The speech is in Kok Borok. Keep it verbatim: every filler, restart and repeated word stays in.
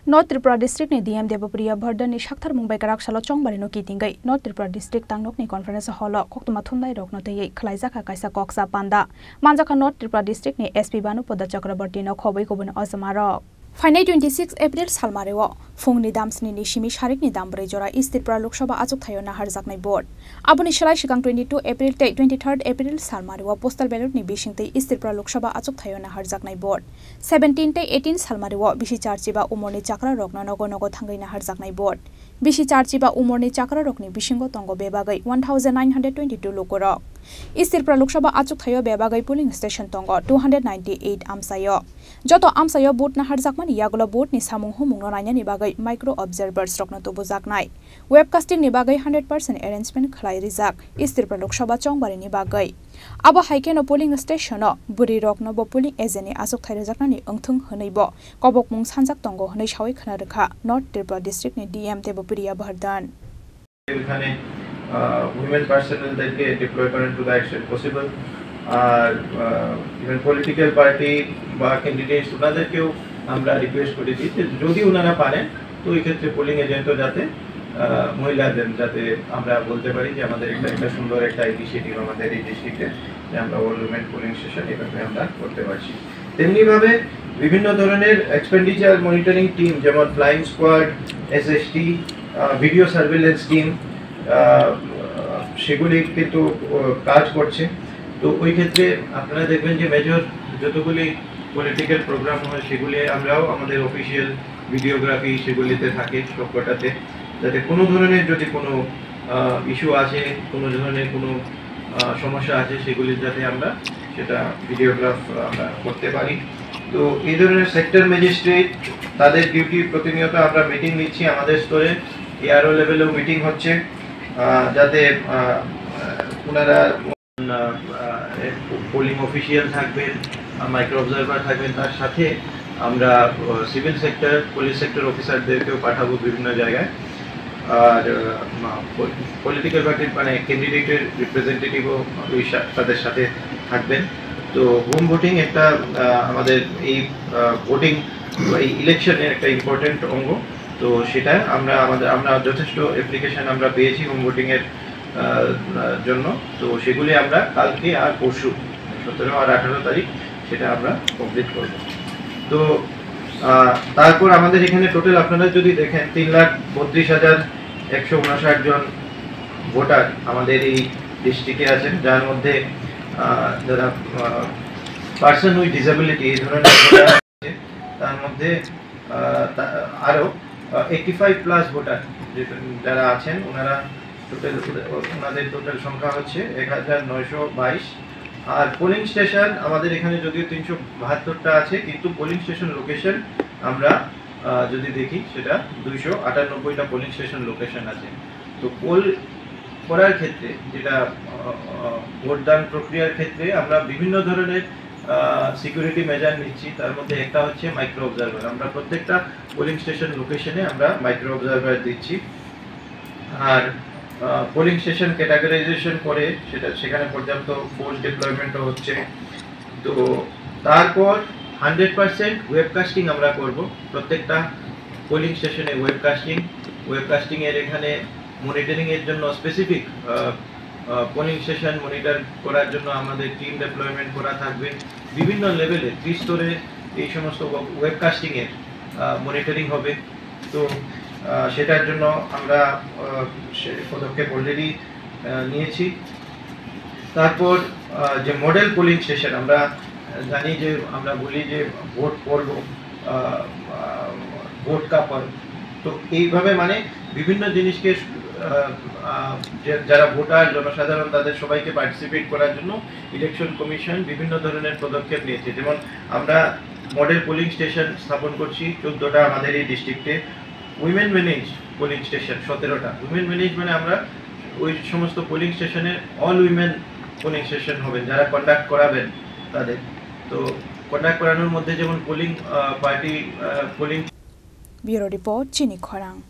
North Tripura District ni D M Debapriya Bardhan ni sakthar mung bai kwrak salo chongbari no kitingwi North Tripura District Tangnok ni Conference Hall o koktwma thumnai rok no twiwi khwlaijak kha kaisa koksa panda. Manjakha North Tripura District ni S P Bhanupada Chakraborty no khobwi kubun ojama rok. Phainai twenty six April salmari o phung ni dam sni ni simi sarik ni dam brwi jora East Tripura Lok Sabha achuk thaio naharjaknai vote. Aboni slai swkang twenty two April tei twenty third April salmari o postal ballot ni bisingtwi East Tripura Lok Sabha achuk thaio naharjaknai vote. Seventeen tei eighteen salmari o bisi charchi ba umor ni chakra rok no nogo nogo thangwi naharjaknai vote. Bisi charchi ba umor ni chakra rok ni bisingo tongo bebagwi one thousand nine hundred twenty two luku rok. East Tripura Lok Sabha achuk thaio bebagwi polling station tongo two hundred ninety eight amchaio. Joto amchaio vote naharjakmani yagulo vote ni samung humung no nainani bagwi micro observers rok no tubujaknai. Webcasting ni bagwi hundred percent arrangement khlai rijak East Tripura Lok Sabha chongbari ni bagwi. Abo hai kheno polling station o bwrwi rok no bo polling agent ni achuk thai rwjaknani wngthung hwnwi bo kobokmung sanjak tongo hwnwi sawi khwna rwkha North Tripura District ni D M Debapriya Bardhan. এখানে women পার্সোনেলদেরকে deploy করেন to the extent possible. আর even political party বা candidates ওনাদেরকেও আমরা request করেছি যে যদি ওনারা পারেন তো এই ক্ষেত্রে পোলিং এজেন্টও যাতে আহ, মহিলাদের, যাতে আমরা বলতে পারি যে আমাদের একটা একটা সুন্দর একটা ইনিশিয়েটিভ আমাদের এই ডিস্ট্রিক্টে, যে আমরা অল উইমেন পোলিং স্টেশন এভাবে আমরা করতে পারছি। তেমনিভাবে বিভিন্ন ধরনের এক্সপেন্ডিচার মনিটরিং টিম, যেমন flying squad, SST, video surveillance team, সেগুলি কিন্তু আহ, কাজ করছে। তো ওই ক্ষেত্রে আপনারা দেখবেন যে মেজর যতগুলি পলিটিক্যাল প্রোগ্রাম হয় সেগুলি আমরাও আমাদের অফিসিয়াল ভিডিওগ্রাফি সেগুলিতে থাকে সবকটাতে, যাতে কোনো ধরনের যদি কোনো ইস্যু আছে, কোনো ধরনের কোনো আহ, সমস্যা আছে সেগুলির যাতে আমরা সেটা ভিডিওগ্রাফ আমরা করতে পারি। তো এই ধরনের সেক্টর ম্যাজিস্ট্রেট তাদের ডিউটি প্রতিনিয়ত আমরা মিটিং নিচ্ছি আমাদের স্তরে, এআরও লেভেলেও মিটিং হচ্ছে, আহ, যাতে আহ, ওনারা আহ, আহ, পোলিং অফিসিয়াল থাকবেন, মাইক্রো অবজারভার থাকবেন, তার সাথে আমরা সিভিল সেক্টর, পুলিশ সেক্টর অফিসারদেরকেও পাঠাবো বিভিন্ন জায়গায়। আর পলিটিক্যাল পার্টির মানে ক্যান্ডিডেটের রিপ্রেজেন্টেটিভও ওই সা- তাদের সাথে থাকবেন। তো হোম ভোটিং একটা আহ, আমাদের এই ভোটিং বা এই ইলেকশনের একটা ইম্পর্টেন্ট অঙ্গ। তো সেটা আমরা আমাদের আমরা যথেষ্ট অ্যাপ্লিকেশন আমরা পেয়েছি হোম ভোটিংয়ের আহ, জন্য। তো সেগুলি আমরা কালকে আর পরশু, সতেরো আর আঠারো তারিখ, সেটা আমরা কমপ্লিট করব। তো আহ, তারপর আমাদের এখানে টোটাল আপনারা যদি দেখেন, তিন লাখ বত্রিশ হাজার একশো উনষাট জন ভোটার আমাদের এই ডিস্ট্রিক্টে আছেন, যার মধ্যে আহ, যারা পার্সন উইথ ডিসেবিলিটি এই ধরনের ভোটার আছে, তার মধ্যে আহ, তা- আরও এইটটি ফাইভ প্লাস ভোটার যারা আছেন, ওনারা টোটাল, ওনাদের টোটাল সংখ্যা হচ্ছে এক হাজার নয়শো বাইশ। আর পোলিং স্টেশন আমাদের এখানে যদিও তিনশো বাহাত্তরটা আছে, কিন্তু পোলিং স্টেশন লোকেশন আমরা আহ, যদি দেখি, সেটা দুইশো আটানব্বইটা পোলিং স্টেশন লোকেশন আছে। তো পোল করার ক্ষেত্রে যেটা আহ, আহ, ভোটদান প্রক্রিয়ার ক্ষেত্রে আমরা বিভিন্ন ধরনের সিকিউরিটি মেজার নিচ্ছি। তার মধ্যে একটা হচ্ছে মাইক্রো অবজারভার। আমরা প্রত্যেকটা পোলিং স্টেশন লোকেশনে আমরা মাইক্রো অবজারভার দিচ্ছি। আর পোলিং স্টেশন ক্যাটাগরাইজেশন করে সেটা, সেখানে পর্যাপ্ত ফোর্স ডিপ্লয়মেন্টও হচ্ছে। তো তারপর হান্ড্রেড পার্সেন্ট ওয়েবকাস্টিং আমরা করব। প্রত্যেকটা পোলিং স্টেশনে ওয়েবকাস্টিং, ওয়েবকাস্টিং এর এখানে মনিটরিং এর জন্য স্পেসিফিক পোলিং স্টেশন মনিটর করার জন্য আমাদের টিম ডিপ্লয়মেন্ট করা থাকবে। বিভিন্ন লেভেলে, ত্রিস্তরে এই সমস্ত ওয়েবকাস্টিং এর মনিটরিং হবে। তো আহ, সেটার জন্য আমরা আহ, সে পদক্ষেপ অলরেডি নিয়েছি। তারপর আহ, যে মডেল পোলিং স্টেশন, আমরা জানি যে আমরা বলি যে ভোট পড়ব, আহ, আহ, ভোট কাপড়। তো এইভাবে মানে বিভিন্ন জিনিসকে আহ, আহ, যে- যারা ভোটার, জনসাধারণ, তাদের সবাইকে পার্টিসিপেট করার জন্য ইলেকশন কমিশন বিভিন্ন ধরনের পদক্ষেপ নিয়েছে। যেমন আমরা মডেল পোলিং স্টেশন স্থাপন করছি চোদ্দটা আমাদের এই ডিস্ট্রিক্টে। উইমেন ম্যানেজ পোলিং স্টেশন সতেরোটা। উইমেন ম্যানেজ মানে আমরা ওই সমস্ত পোলিং স্টেশনে অল উইমেন পোলিং স্টেশন হবেন, যারা কন্ডাক্ট করাবেন তাদের। তো কন্ডাক্ট করানোর মধ্যে যেমন polling party, polling bureau report, চিনি খরাং।